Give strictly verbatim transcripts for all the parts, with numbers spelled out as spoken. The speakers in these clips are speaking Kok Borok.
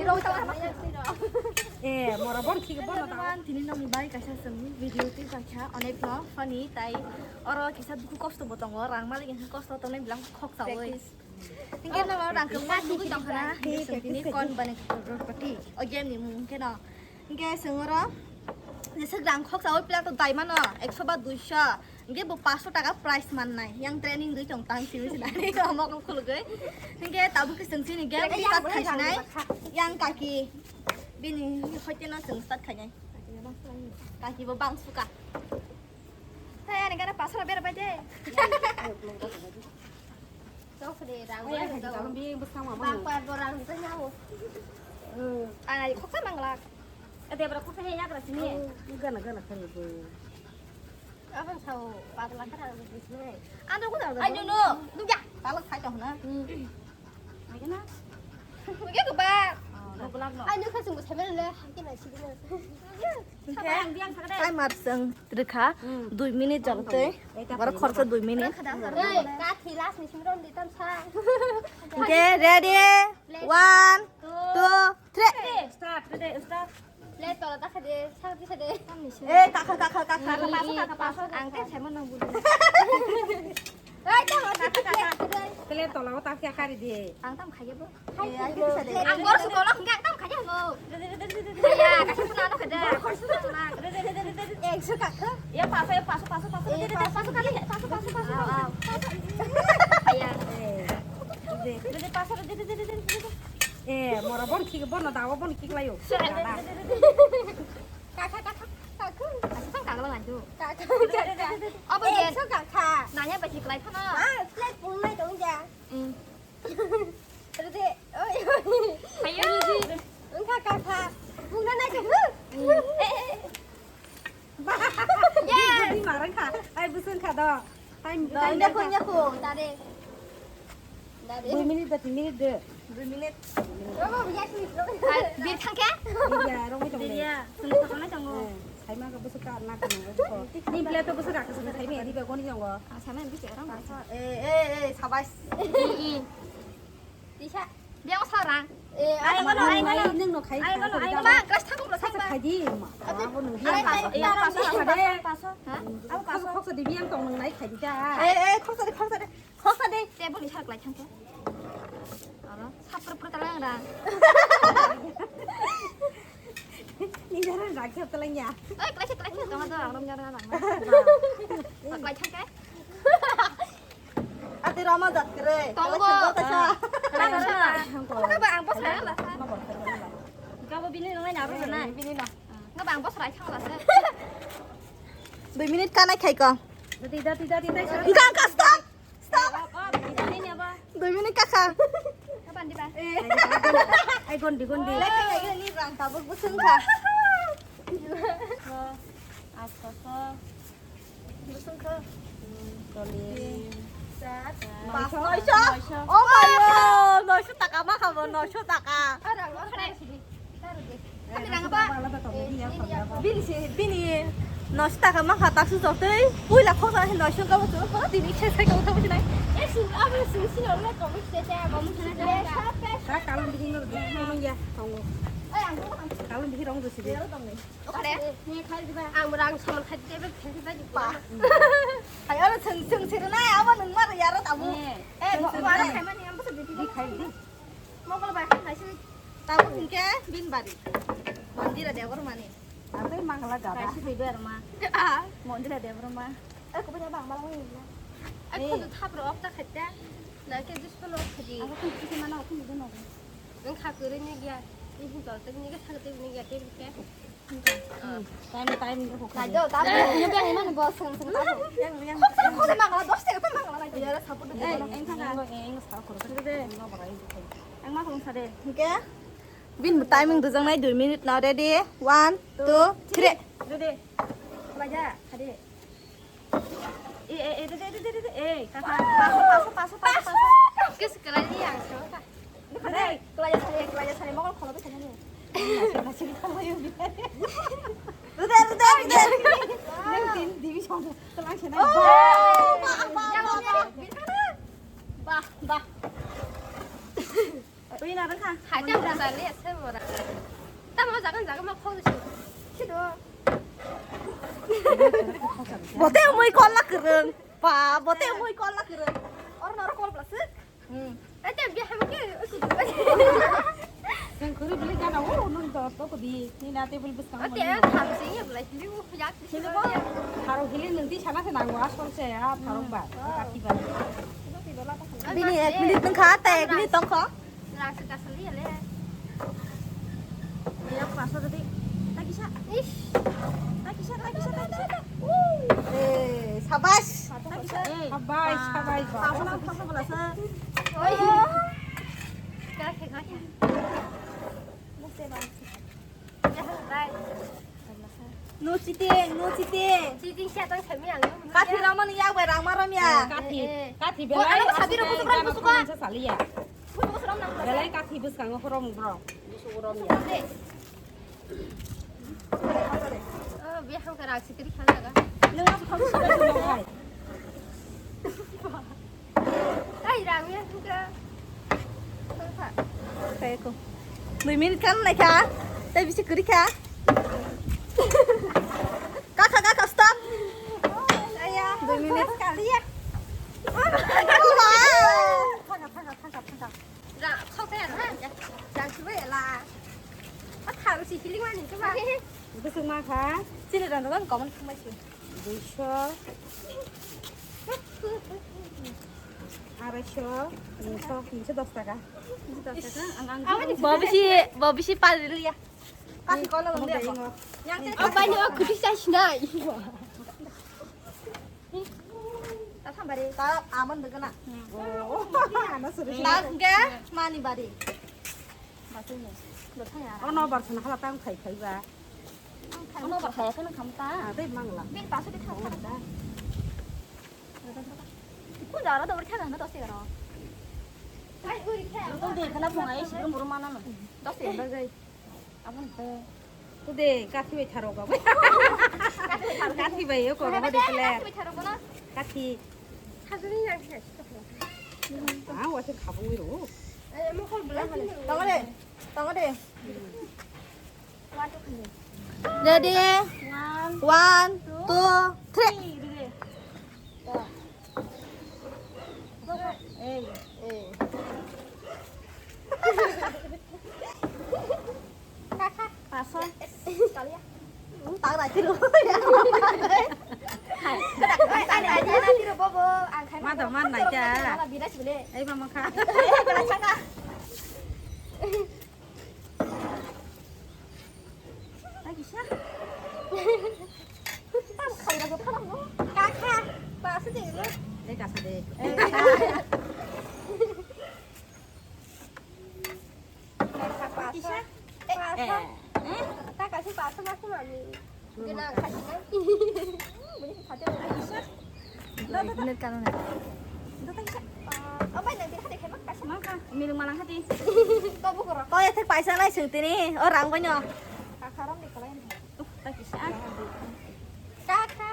Eh, mora bon khik bon na tao. Tini nokni bai kaisa chwng video twi paikha, onek no funny tai oro kisa dukhu kosto bo tongo, rang malik hwnkhe kosto tongnai bilang khok chawi. Hwnkhe no rang kwbangma nugwi tongkha na, hwnkhe chwng tini kon bani roti o game ni mung hwnkhe no. Hwnkhe chwng oro jeswk rang khok chawi pila to dai mano ekso ba duiso. Hingke bo paso taka prize mannai. Yang training dui tong tang simi sinai. Mokol khulugui. Hingke tabuk ke sengsi ni gel start khai sinai. Yang kaki. Bini hoite no seng start khai nai. Kaki bo bang suka. Hai ani gara paso bera bai de. Sok de rang. Bang par bo rang de nyawo. Ana khoksa manglak. Ade bra khoksa he yagra sini. Gana gana khai bo. Abang sao, patla kara bisne. Ano ko da. Ayo no, nungya. Talak sai to na. Ayo na. Nungya ko ba. No belak no. Ayo ka sung sai mele, hakina sidi na. Timer seng rikha, dui minute jabte. Bara khorsa dui minute. Ei, ka thilas ni simron ditam sa. Okay, ready? One, two, three. Start, ready, start. Le tola ta khade, sa ti khade. Eh, kakha, kakha, kakha. Paso, paso, paso. Ang te semo nang bulu. Eh, ta ma ta khade. Kele tola o ta kya kari de. Ang tam khaya bo. Eh, ai ti khade. Ang bor su kola khang tam khaya bo. Ya, kasi puna no khade. Bor su kola. Eh, su kakha. Ya, paso, ya, paso, paso, paso. Eh, paso, paso, paso, paso, paso. Aya. Eh, de, de, de, paso, de, de, de. Eh, mora bon khik, bon na dawa bon khik layo. Kakha, kakha, kakha. Asal kang kang lang ajo. Kakha, kakha. Obo eh, yen. So kakha. Nanya basi klai phano. Ah, flat pung nai tong ja. Hmm. Rede, oi, oi. Ayo. Engkha kakha. Pung na nai tong. Hmm. Eh, eh, eh. Yes. Di marang kha. Ai busung kha do. Time, time nyakho, nyakho. Dade. Dade. Dui minute da, tin minute de. Dui minute. Rogo, yes, yes, rogo. Hai, bir thangke? Bir ya, rogo thangke. Bir ya, sung thangke na thangke. Eh, hai ma ka busu ka na ka na ko. Ni plate to busu ka ka sai me di ba goni thangke. Ah, sai me bi ke rang. Eh, eh, eh, sabas. Tisa. Biang sarang. Eh, ai ngono, ai ngono. Ai ngono, ai ngono. Ma, kelas thangkuk lo thangba. Khai di, ma. Abo nung biang. Ai, paso, eh, paso, paso, paso. Ha? Abo paso. Khoksa di biang tong nung nai khai di ta. Eh, eh, khoksa di, khoksa di. Khoksa di. Table ni sar klai thangke. Aro, sapra pra talang ra. Ni jaran rakhe talang ya. Oi, klai, klai, tong do, arom jaran ra. Klai thangke. Ate rama jat kere. Tongo. Kala kala. Kala kala. Kala kala. Ang bos kaya lah. Kabo bini nang nai naro na. Bini na. Nga bang bos rai thang lah se. Dui minute kanai khai ko. Dati dati dati dati. Enggak, enggak, stop. Stop. Dui minute kakha. Kapan di ba? Ai gondi gondi. Lek kai ni rang tabuk busung kha. Asta so. Busung kha. Toli. Sat. Pas noisho. Noisho. Oh my god, noisho taka ma khabo, noisho taka. Bini si, bini noisho taka ma kha taksu jotoi. Puila khoksa noisho kabo tu, pura dini khe sai kabo tamo sinai. Kalam bihi no, no ya, tongo. Kalam bihi rong do sidi. Oke. Ang rang saman khai de, khai de, khai de. Hai, aro seng, seng sirnai, abo nung mar yaro tabu. Eh, mo, mo, ara khai mani, ang basa bibi khai de. Mo, mo, ba, khai si. Tabu hingke bin bari. Mandira debor mani. Atai mangala gada. Khai si bibi arma. Ah. Mandira debor ma. Eh, ko ba bang, bang, bang. Eh, ko thap ro, ok ta khai de. Na ke jus ko lo khai. Ako kun si mana, ako ni do no. Ang kha kere ni gya. Ibu tol tek ni ke thak tek ni gya, tek ke. Time, time, Kajo, tabu, ini biang iman bos, seng, seng, tabu. Yang, yang, yang. Kok, kok, kok, mangala, dos, tiga, mangala, lagi. Iya, support dulu. Eh, yang sana. Yang, yang, support dulu. Deh. Yang ma kong sade. Oke. Bin timing dujang nai, dua minute now, ready? One, two, three. Ready. Baja, hadi. Eh, eh, eh, deh, deh, deh, deh, deh, eh, kakak, paso, paso, paso, paso, paso. Kes kelai ni yang, so, kak. Hei, kelai sari, kelai sari, mokol kholo bisa ni. Nasi, nasi, nasi, nasi. Rude, rude, rude. Nang tin, dibi song, telang sini. Oh, bah, bah, bah, bah. Bah, bah. Ui, narang kha. Hai, jam dah balik, Tamo jagan jagan ma khol si. Sido. Bote mui kolla kwrwng. Pa, bote mui kolla kwrwng. Or noro kol plasik. Hmm. Ate biya hamo ke. Nang kuru beli gana o nung to to kudi. Ni na table bus kang. Ate tham sing ya belai sini u yak. Sini ko. Tharo hili nung di sana se nang wa sol se ya tharo ba. Kati ba. Bini ek minute nung kha, ta ek minute tong kha. Rang se kasali ya le. Yang paso tadi. Takisa. Ish. Takisa, takisa, takisa. Eh, sabash. Takisa. Eh, sabash, sabash. Paso, paso, paso. Oi. Kake, kake. Mesti bang. No cheating, no cheating. Cheating siya tang sami ang. Kathi ramani yak bai rang maram ya. Kathi, kathi belai. Ano sabi ro busuk ram busuk ka. Saliya. Busuk busuk ram nang. Belai kathi bus kang ko rom bro. Busuk rom ya. Oh, biya ham kara sikri khala ga. Nang apa kau suka suka. Ai, rang ya, suka. Suka. Kaya ko. Dui minute kan naikha. Tei bisi kwrwi kha. Kakha, kakha, stop. Aya. Dui minute. Kaliya. Thangka, thangka, thangka, thangka. Ra, sok kaya na. Jang sibai la. A thang si hiling mani chuma. Busuk ma kha. Chini randa dan common kumai si. Duiso. Araiso. Tinso, tinso dos taka. Tinso dos taka. Ang, ang. Bobisi, bobisi paliliya. Kasi kono nang dia. Yang kiri. Apa ni aku bisa sinai. Ta thambari. Ta aman degana. Oh. Ana suri. Ta enggak mani bari. Basu ni. Lo thaya. Oh no, bar sana hala tang khai khai ba. Ano ba khaya khana kham ta. Ah, tei mangla. Bin pasu de thang ta. Ko jara da ur khana na to se ro. Ai uri kha. To de khana phung ai si rum rum mana no. To se ba gai. Abun to. To de kathi bai tharo ga. Kathi bai yo ko ro de kle. Kathi bai tharo ko na. Kathi. Khajuni yang kha. Ah, wa se khabung ro. Ai mo ko bla. Tongare. Tongare. Ready? One, two, three. Hey. Hey. Paso. Tang ra kiro. Hai. Tang ra kiro bobo. Ang khai. Ma da man nai ta. Ai mama kha. Ai, kisa. Tam khaira go phalang no. Ka kha. Ba se de. Dei kasa de. Kisa. Eh, eh. Ta kasi paso ma si mami. Gina kasi na. Bini khate. Ai, kisa. Bener kanon. Apa yang nanti hati kema kasih? Maka, milik malang hati. Kau buku rok. Kau ya tek paisa nai sing tini, orang banyak. Kakaram di kalain. Uh, tak bisa. Kaka.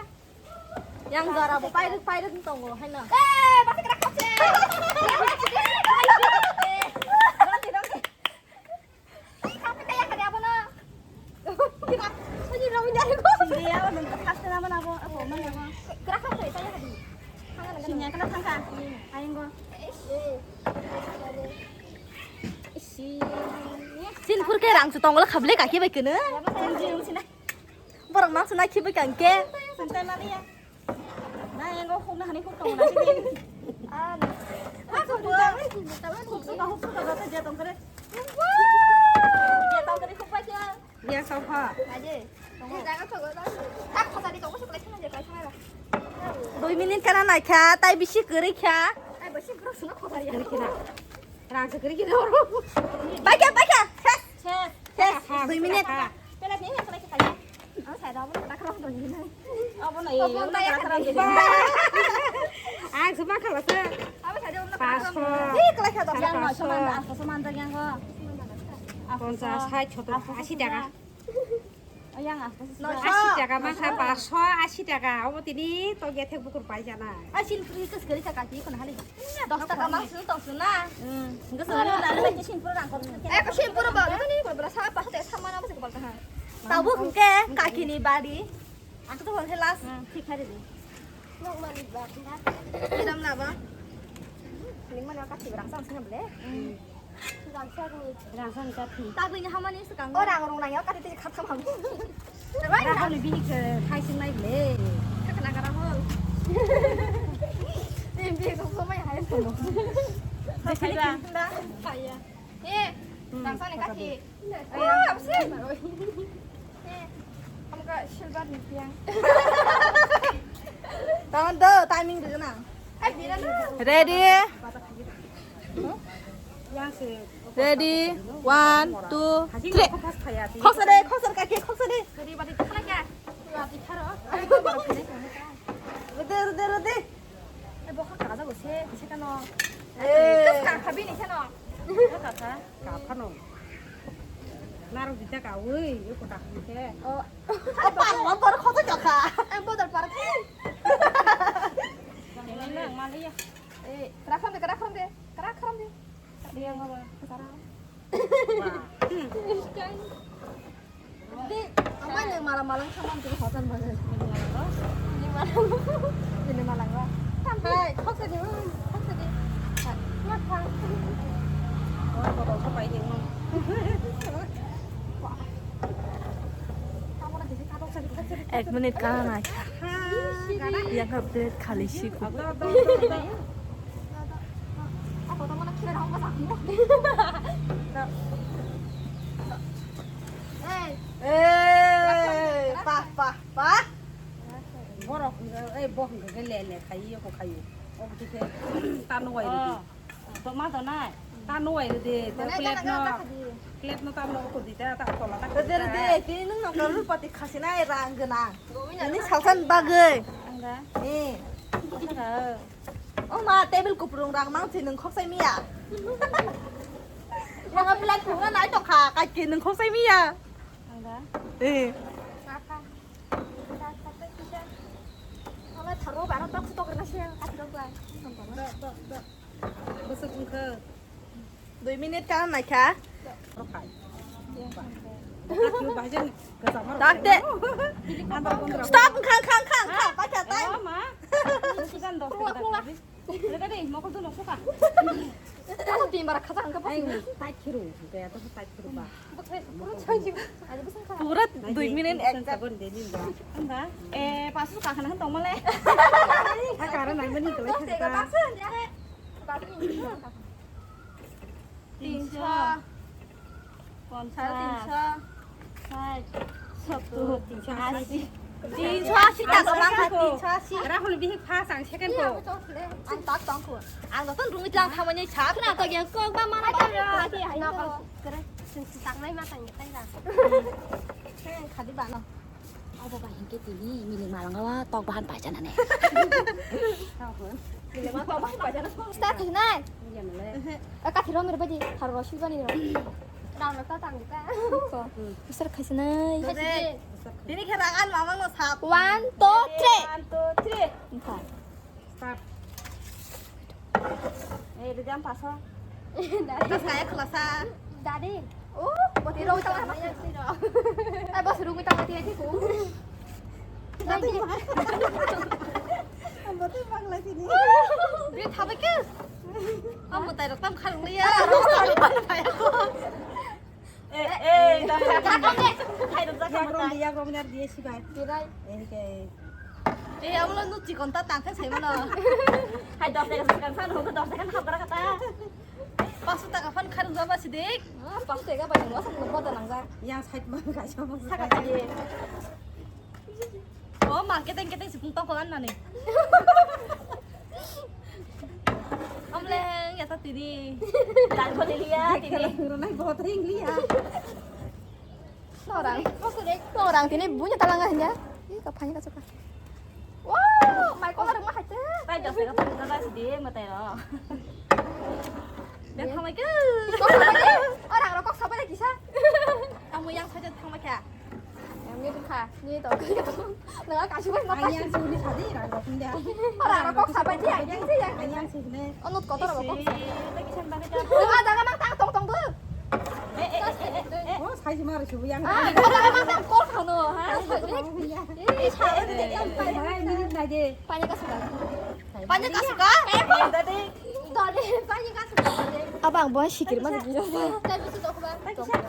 Yang zara bu pairuk pairuk tongo, hai na. Eh, pasti kena kace. Nanti, nanti. Ai, kamu kayak ada apa no? Sini, Romi, dari gua. Sini ya, nonton khas nama nama apa mana apa. Gerak apa itu ya tadi? Sini ya, kena tangka. Ayo gua. Sini. Sini pur ke rang su tongol khable kaki bai kene. Sini, sini. Borok mang suna khibi kang ke. Santai mali ya. Na yang kau khok na hani khok tong na sini. Ah, khok tu. Khok tu, khok tu, khok tu, dia tong kere. Dia tong kere khok pa siya. Dia sokha. Aje. Ini jangan khok tu. Ah, khosari tong, sebelah sana aja, sebelah sana. Dui minit kana naikha, tai bisi kwrwi kha. Ai, bisi bro, suna khosari ya. Rang se kwrwi kha. Baikha, baikha. Ses. Ses. Ses. Dui minit. Pela ni yang kena kita. Ang sa daw na kara ko ni. Abo na ye. Ang sa ba khala sa. Abo sa daw na kara ko. Paso. Ni kala kha daw. Yang ma saman, ang saman da yang ko. Ponchas, sait, sottor, asi taka. Ayang ah. Noisho. Asi taka mangkha, paso asi taka. Obo tini to gethek bukur paijana. Ai, sin puri kis gari taka ki kono hali. Dos taka mang sunu tong sunu na. Hmm. Gasa na na na sin puri rang ko. Eh, ko sin puri ba. Ni ko bela sa pa te sama na ba se ko ba ha. Tabu ke kaki ni bari. Aku to hol helas. Hmm, thik hari di. Kiram laba. Ning mani kati rang sang sini bele. Rang sang ni kati. Tagwi ni hamani swkang. Orang rung nang ya kati tei khatam ham. Rang ni bini ke khai sing nai bele. Kakana gara hol. Tim bi ko ko mai hai. Hai ba. Hai ya. Eh, rang sang ni kati. Wah, apa sih? Eh, kamu ke silver ni tiang. Tangan tuh, timing dulu nah. Eh, bila na? Ready? Ready? One, two, three. Khoksa deh, khoksa kaki, khoksa deh. Ready, badi, khana kya? Badi, kharo. Ready, ready, ready. Eh, bokha kaja go se, se kano. Eh. Terus kakha bini kano. Kakha. Kaphano. Narok dita kawi, yo kota khe. Oh. Apa, apa, apa, kota kakha. Ang bodol parak. Nang mali ya. Eh, kerak kram de, kerak kram de, kerak kram de. Dia ngapa? Kerak. Wah. Di, ang bai nwng malam malam khamam tini hotel mane. Ini malam. Ini malam ba. Hai, khoksa di, khoksa di. Hai, ma kha. Oh, kotor sa pai di mo. Ek minute kana nai. Ha, gana. Yang update khali si ku. Apa, apa, apa, apa? Apa, apa, mana kira orang pasang? Hey. Eh, pah, pah, pah. Borok hwnkhe, eh, bo hwnkhe khe le le khai, yoko khai. Obo khe khe tano wai rwdi. Oh, to ma to nai. Tano wai rwdi, to plate no. Plate no tano ko di ta, ta tola ta. Rwdi, rwdi, tini nwng nokra rupati khasi nai rang gwnang. Ini salsan bagwi. Ang da? Eh. Kosaka. O ma, table kuplung rang mang si nwng khok sai miya. Yang plate phunga nai to kha, kai ke nwng khok sai miya. Ang da? Eh. Kaka. Kaka, kaka, kaka. Mama tharo baro tok tok rena siya, kati tok ba. Do, do, do. Bwswk wngkha? Dui minute kana naikha. Rok hai. Dakte. Stop, khang, khang, khang, khang, paikha, time. Oh, ma. Sugan dos. Rua, rua. Rega deh, mau kudu nokso ka. Kamu tim barak kata angka pas. Ai, tai khiru, kayak tuh tai khiru ba. Pura dui minute ekta. Enggak. Eh, pas suka kana tong male. Karena nang mani kelai. Tinsho. Ponchas. Sare tinsho. Sait. Sottur. Tinsho asi. Tinsho asi ta gomang ha, tinsho asi. Rahul bihik first, ang second ko. Ang tak tong ko. Ang joton rungit lang thamani sa. Khna to yang kok ba mana ba. Ai, ai, ai, ai. Nakal kere. Sing si tak nai ma tang tai da. Khadi ba no. Abo ba hingke tini miling malanga wa tok bahan paijana ne. Miling ma tok bahan paijana. Start khasinai. Iya nale. Eh, kathiro mere baji tharo rosi bani ro. Rang ta tang ta. Ko. Start khasinai. Dode. Tini khe ragan mamang no sap. One, two, three. One, two, three. Oke. Start. Eh, itu jam paso. Terus kayak kelasa. Dadi. Oh, buat rumi tang mati. Eh, bos rumi tang mati aja ku. Nanti. Ambo tuh bang lagi nih. Dia tabe ke? Ambo tayo tam kharung ya. Eh, eh, dah. Hai, dah. Yang rom dia, rom dia, dia sih, Bhai. Kirai. Eh, kayak. Eh, abo no chikon ta tang khe sai mano. Hai, dos taka swkang san, hoko dos taka hapra kata. Paso taka phan kharung jaba sidik. Ah, paso taka bai mo sa mo da nang ja. Yang side ma ga sa mo. Saka ye. Oh, ma keteng keteng sipung tong ko an nani. Amleng ya ta tini. Dan ko liya tini. Rona botring liya. Norang. Norang tini bunya talanga hanya. Ih, kapanya kasuka. Wow, my color mah haja. Tai dos taka pun kata sih dia mata ya. Dan sama ke. Orang rokok sama lagi sa. Kamu yang saja sama kya? Yang ini Ni to. Nang ka shi bai ma ka. Ayang sini sadi rang rok nda. Ora rok kok sabai di ayang sini yang. Ayang sini. Onut kotor rok kok. Isi, lagi san bagja. Nang ada nang tang tong tong bu. Eh, eh, eh, eh, eh. Oh, sai si mar su yang. Ah, ada nang tang kok kano, ha? Ini salah dia yang pai. Hai, minit lagi. Pani ka suka. Pani ka suka? Eh, tadi. Tadi pani ka suka. Abang buah sikir mana gila. Tapi sudah aku bang. Lagi san.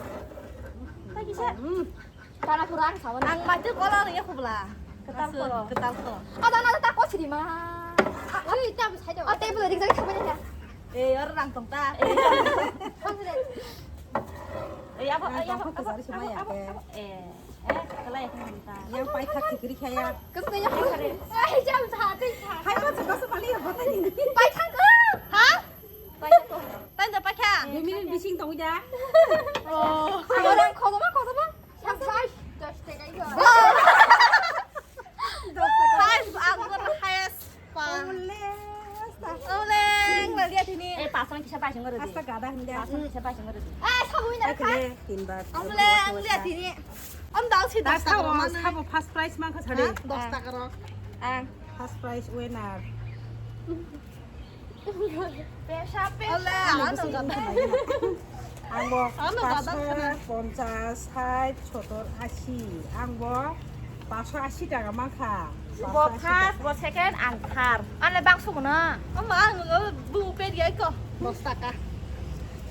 Lagi san. Kana kurang sawan. Ang mati kolor ya kubla. Ketal kolor. Ketal kolor. Ada nada tak kau sih mah. Oi, tak bisa aja. Oh, table ring lagi sawan ya. Eh, orang rang tong ta. Eh. Eh, apa? Eh, apa? Apa? Apa? Eh, eh, kalau ya kita. Yang pai tak sikir kaya. Kesini ya. Eh, jam satu. Hai, kau suka sekali ya, kau tadi. Pai tak ke? Hah? Pai tak ke? Pai tak pai ke? Dua minit bising tong ya. Oh. Orang kau sama, kau sama. Highest, ang highest pa. Oleng, lagi tini. Eh, pasang kisa pasang ngoro. Asta gada hinda. Pasang kisa pasang ngoro. Eh, sabu ini. Kene, tinbar. Oleng, lagi tini. Om dal si das taka mana? Sabo first prize mang ka sari. Dos taka ro. Ang. First prize winner. Pesa, pesa. Ole, ano gata. Ang bo paso ponchas, sait, sotor, asi. Ang bo paso asi taka mankha. Bo first, bo second, ang third. Ano bang sukuna. Ama ang bu pe dia ko. Dos taka.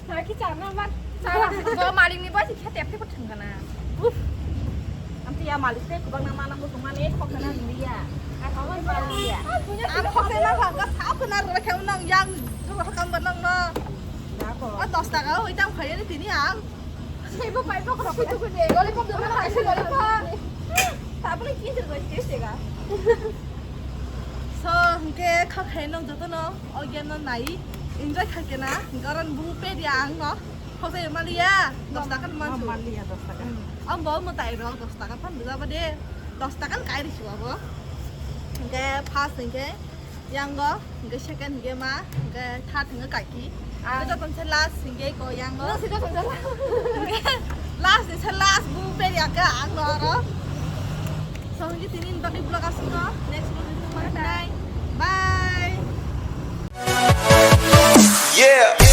Naki chana man. Chana. Bo maling ni bo si khete khete thang kana. Uf. Amti ya malik te kubang na mana musung mane khok kana dia. Aku kan maling dia. Aku khok na ba ka sa ko na ro kham nang yang ro kham ba nang no. Ako. O dos taka o itang khaya ni tini ang. Sebo pai pok rok itu ko de. Lollipop de mana kaisa lollipop. Tabule kintir ko este ga. So, hingke kha khaino jotono o game no nai enjoy kha kena, hingke oro bung pe dia ang no. Khosai maliya, dos taka man su. Maliya dos taka. Hmm. Ang bo mo tai ro dos taka phan dila ba de. Dos taka kai ri su abo. Hingke first hingke yang go, hingke second hingke ma, hingke third hingke kaki. Ah. Hingke joton se last hingke ko yang go. Last hingke last. Last ni se last bung pe dia ka ang no ro. So, hingke tini ni bagwi vlog asino. Next vlog ni bagwi bye. Bye. Yeah.